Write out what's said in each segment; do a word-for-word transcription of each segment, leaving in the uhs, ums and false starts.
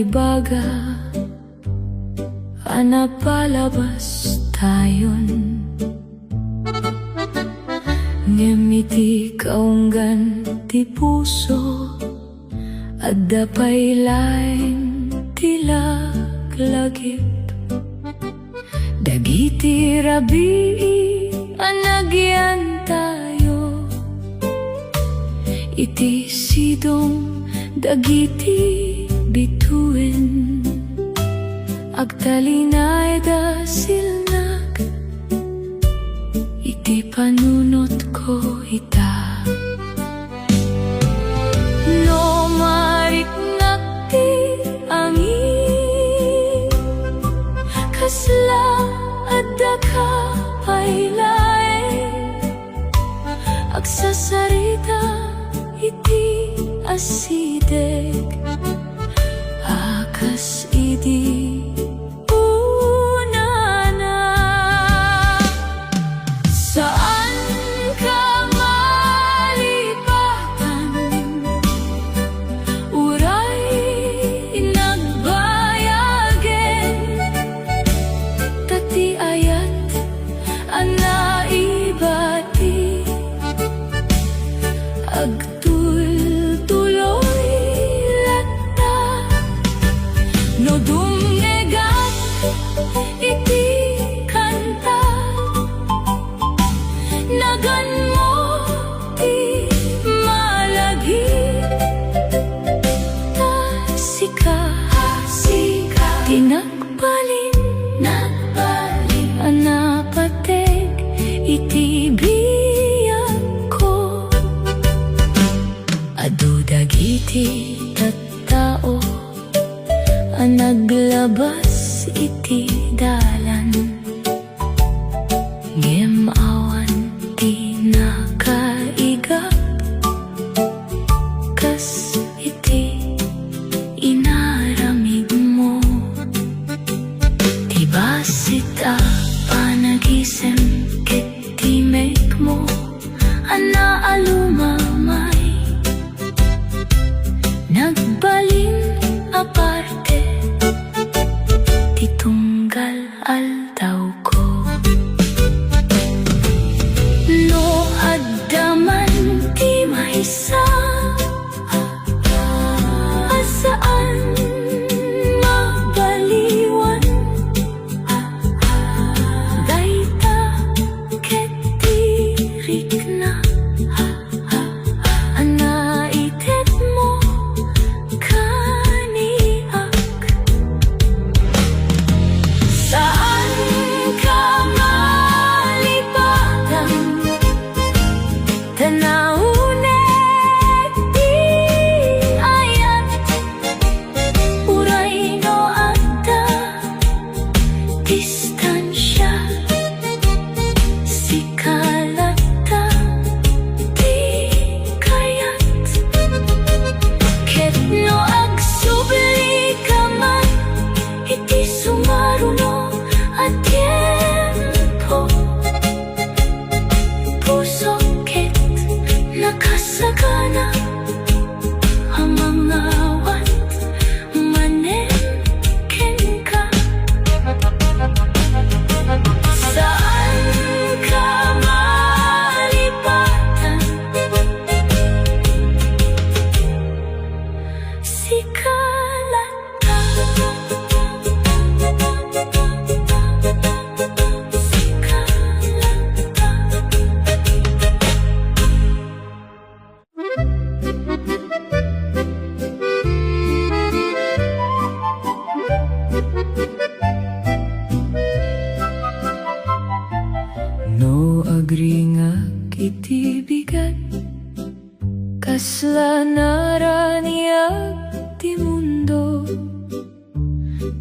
Ibaga a napalabas tayon. Ngem iti kaunggan ti puso, adda pay laeng ti laglagip. Dagiti rabii a nagyantayo iti sidong dagiti bituen. Agtalinaed a silnag iti panunotko ita. No mariknak ti angin, kasla adda ka pay laeng agsasarita iti asideg a kas idi unana. Saan ka malipatan, uray nagbayagen, ta ti ayat a naibati, agtultuloy latta. No dumngegak iti kanta, naganmo ti malagip. Ta sika, sika ti nagbalin, nagbalin a napateg iti biagko. Adu dagiti tattao a naglabas iti dalan, ngem awan ti nakaigap kas iti inaramidmo. Ti bassit a panagisem ket timekmo a naalumamay. Nagbalin a parte ti tunggal aldawko. No adda man ti maysa a saan mabaliwan, dayta ket ti rikna a naitedmo kaniak. Saan ka malipatan, ta naunek ti ayat, uray no adda distansia. Sika latta ti kayat. Ket no agsublika man iti sumaruno a tiempo, pusok ket nakasagana a mangawat manen kenka. Saan ka malipatan, sika latta. Sika latta. No agringak iti bigat, kasla naraniag ti mundo,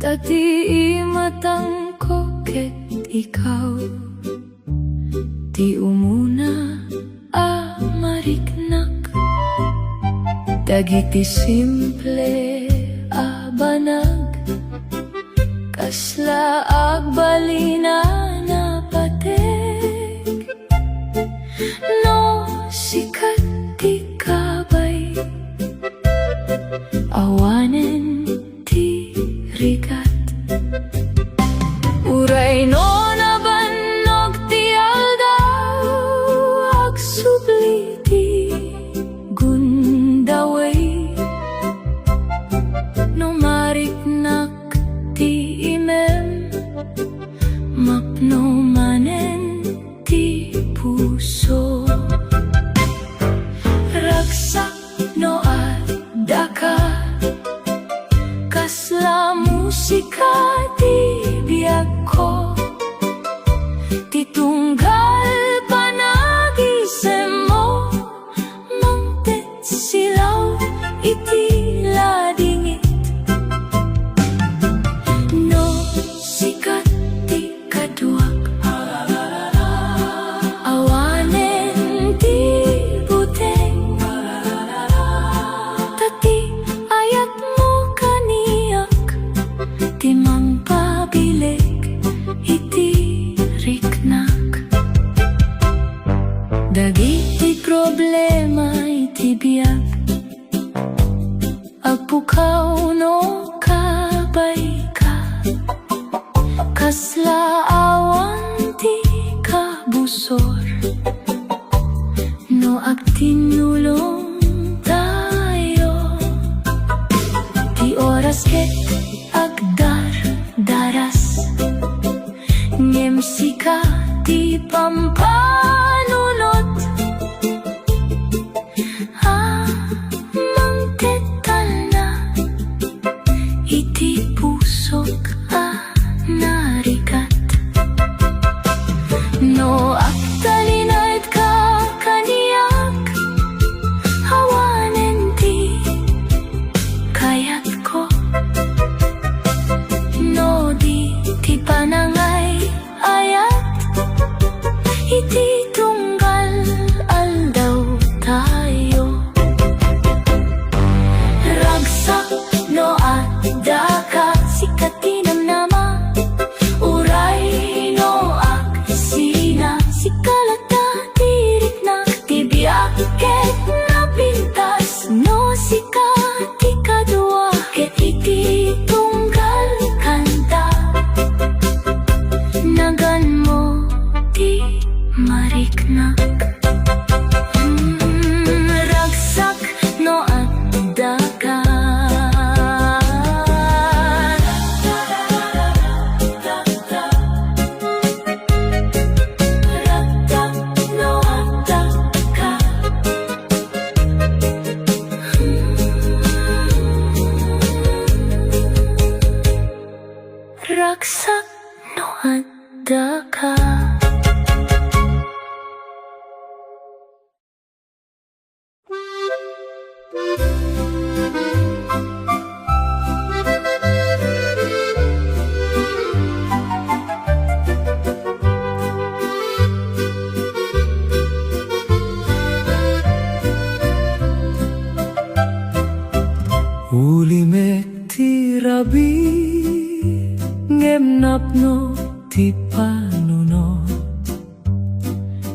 ta ti imatangko ket ikaw ti umuna a mariknak. Dagiti simple a banag, kasla agbalin a napateg. No sika ti kabay, awanen ti Mapno manen ti puso. Ragsak no addaka, kasla musika ti biagko. Ti tunggal panagisemmo, mangted silaw iti ladingit. No sika ti kaduak, awanen ti buteng. Ta ti ayatmo kaniak ti mangpabileg iti riknak. Dagiti problema iti biag, agpukaw no kabayka. Kasla awan ti kabusor no agtinnulong tayo. Ti oras ket agdardaras, ngem sika ti pampanunot a mangted talna iti pusok a narigat. No agtalinaedka kaniak, awanen ti kayatko. No di ti panangay-ayat iti tunggal aldaw tayo. Ragsak no addaka, sika ti namnama. Uray no agsina, sika latta ti riknak. Ti biag ket napintas no sika ti kadua, ket iti tunggal kanta, naganmo ti mariknak. Mm, ragsak no addaka. Ragsak no addaka. Ragsak no addaka. Ulimek ti rabii, ngem napno ti panunot.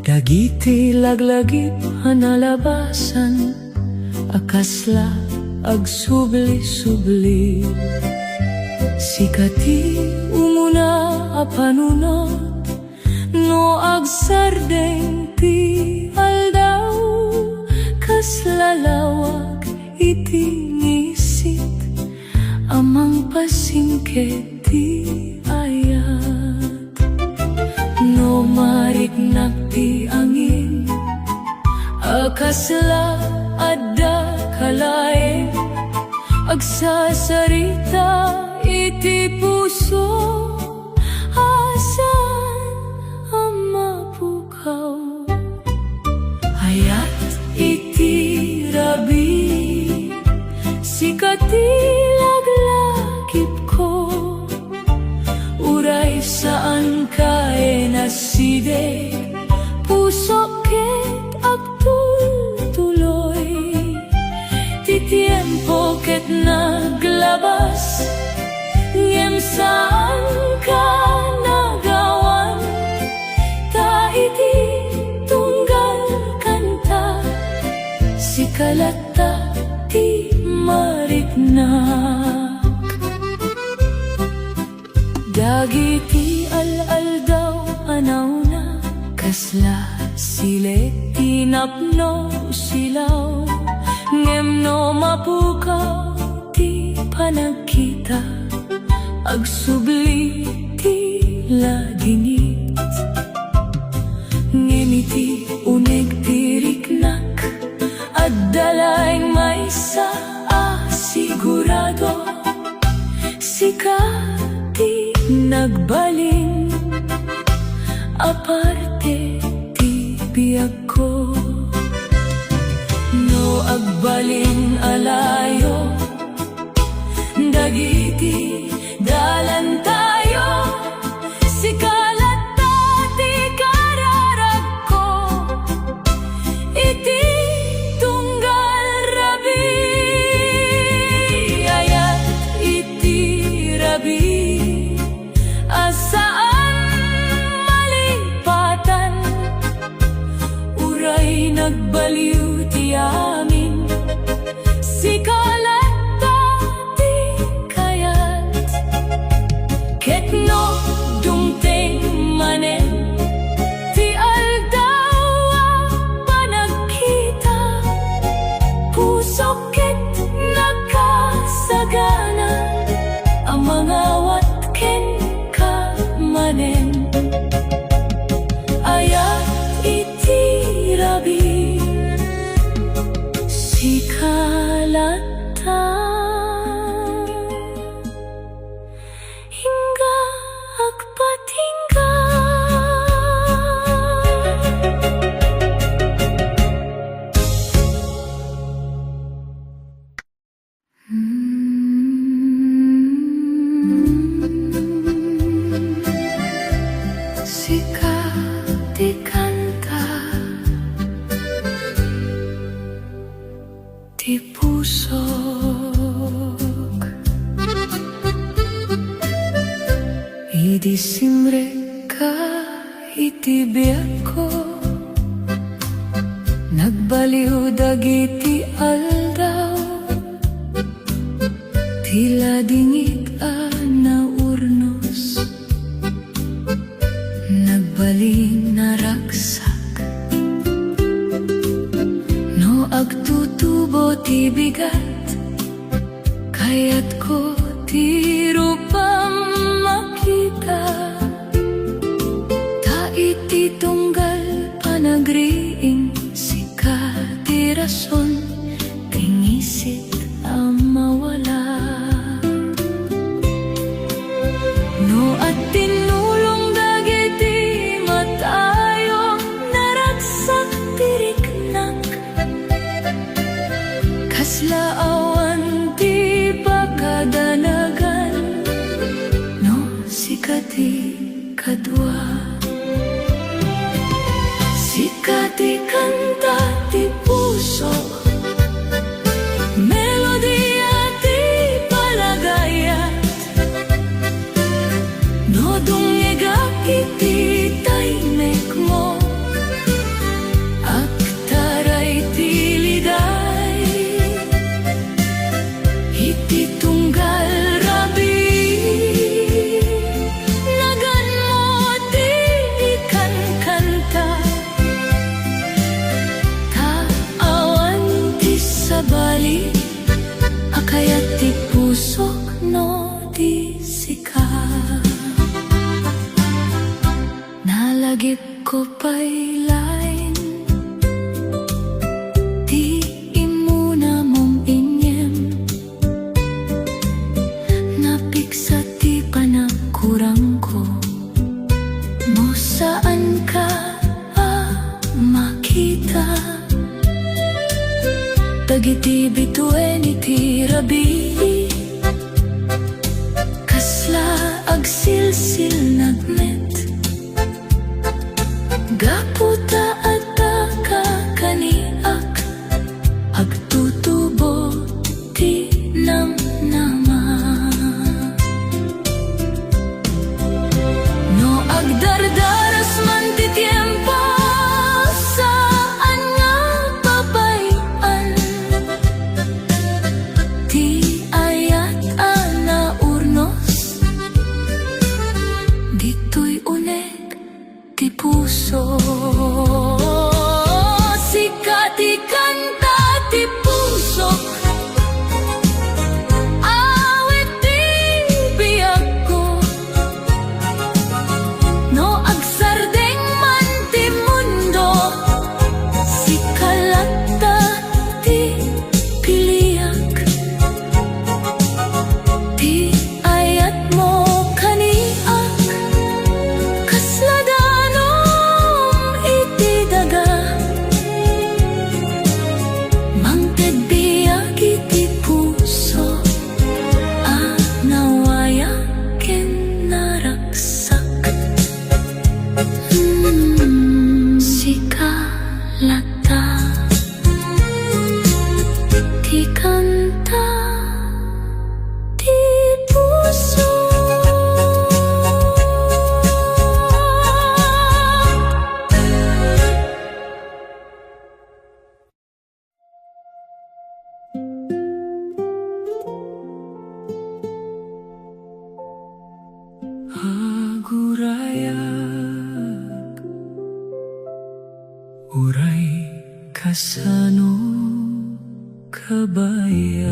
Dagiti laglagip a nalabasan a kasla agsubli-subli. Sika ti umuna a panunot no agsardeng ti aldaw, kasla lawag iti ngisit a mangpasingked ti ayat. No mariknak ti angin a kasla adda kalaeng agsasarita iti puso a saan a mapukaw. Ayat iti rabii, sika ti laglagipko. Uray saanka a nasideg, pusok ket agtultuloy. Ti tiempo ket naglabas, ngem saanka nagawan. Ta iti tunggal kanta, sika latta ti mariknak. Dagiti al-aldaw a nauna, kasla silek ti napno silaw. Ngem no mapukaw ti panagkita, agsubli ti ladingit. Ngem iti uneg ti riknak, adda laeng maysa a sigurado. Sika ti nagbalin a parte ti biagko. No agbalin a layo dagiti dalantayo, sika latta ti kararagko. Iti tunggal rabii, ayat iti rabii a saan malipatan. Uray nagbaliw ti amin, sika latta ti kayat. Ket no dumteng manen ti aldaw a panagkita, pusok ket nakasagana a mangawat kenka manen. Ayat iti rabii, sika latta. Ingga agpatingga. Sika ti kanta ti pusok. Idi simrekka iti biagko, nagbaliw dagiti aldaw ti ladingit a naurnos. Nagbalin a ragsak. No agtutubo ti bigat, kayatko ti rupam makita. Ta iti tunggal panagriing, sika ti rason ti ngisit a mawala. No agtinnulong dagiti matayo, naragsak ti riknak. Kasla awan ti pakadanagan, no sika ti kadua. Sika ti kanta ti puso, melodia ti palagayat. No dungngegak iti taymekmo, agtaray ti liday. Iti tunggal rabii, naganmo ti ikankanta. Ta awan ti sabali a kayat ti pusok no di sika. Nalagipko pay laeng ti immuna mong inyem. Napiksa ti panagkurangko no saanka a makita. Dagiti bituen iti rabii, kasla agsilsilnag met. Gapu ta adda ka kaniak, agtutubo ti namnama. No agdardaras man ti tiempo, saan nga pabay-an ti ayat a naurnos. Ditoy uneg ti puso. Sika ti kanta ti pusok, awit ti biagko. Kasano kabayag?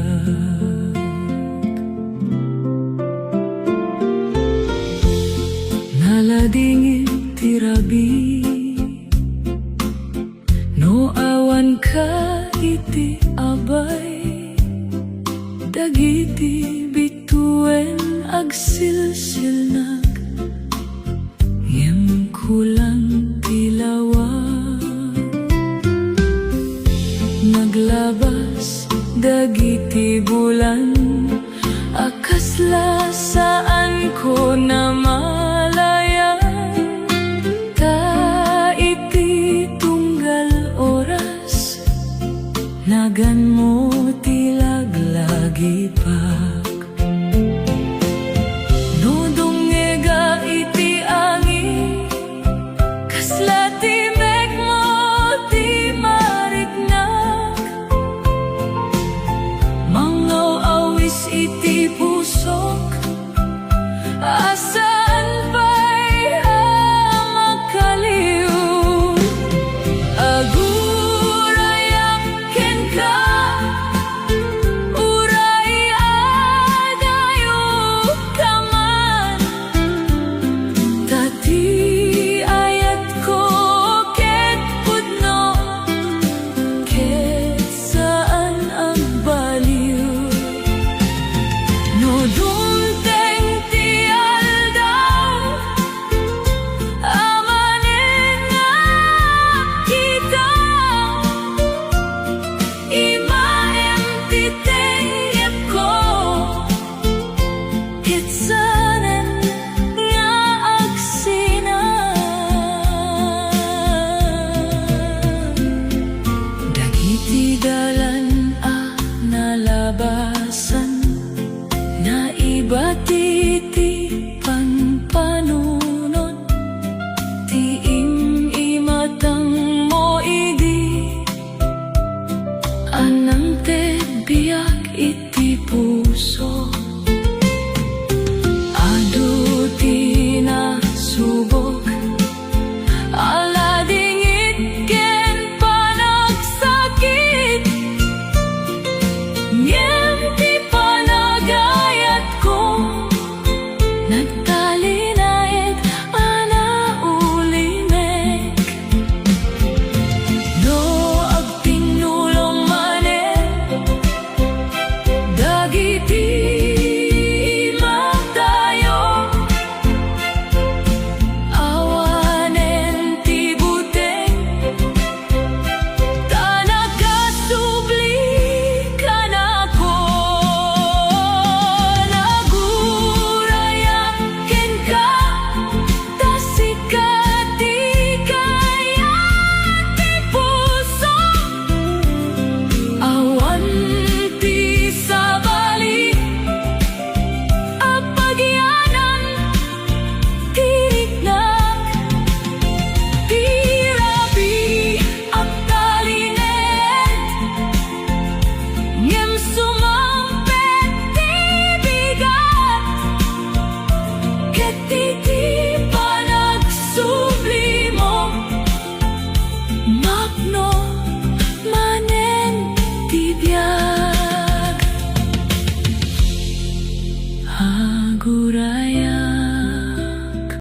Naladingit ti rabii no awanka iti abay. Dagiti bituen agsilsilnag, ngem kulang ti lawag. Naglabas dagiti bulan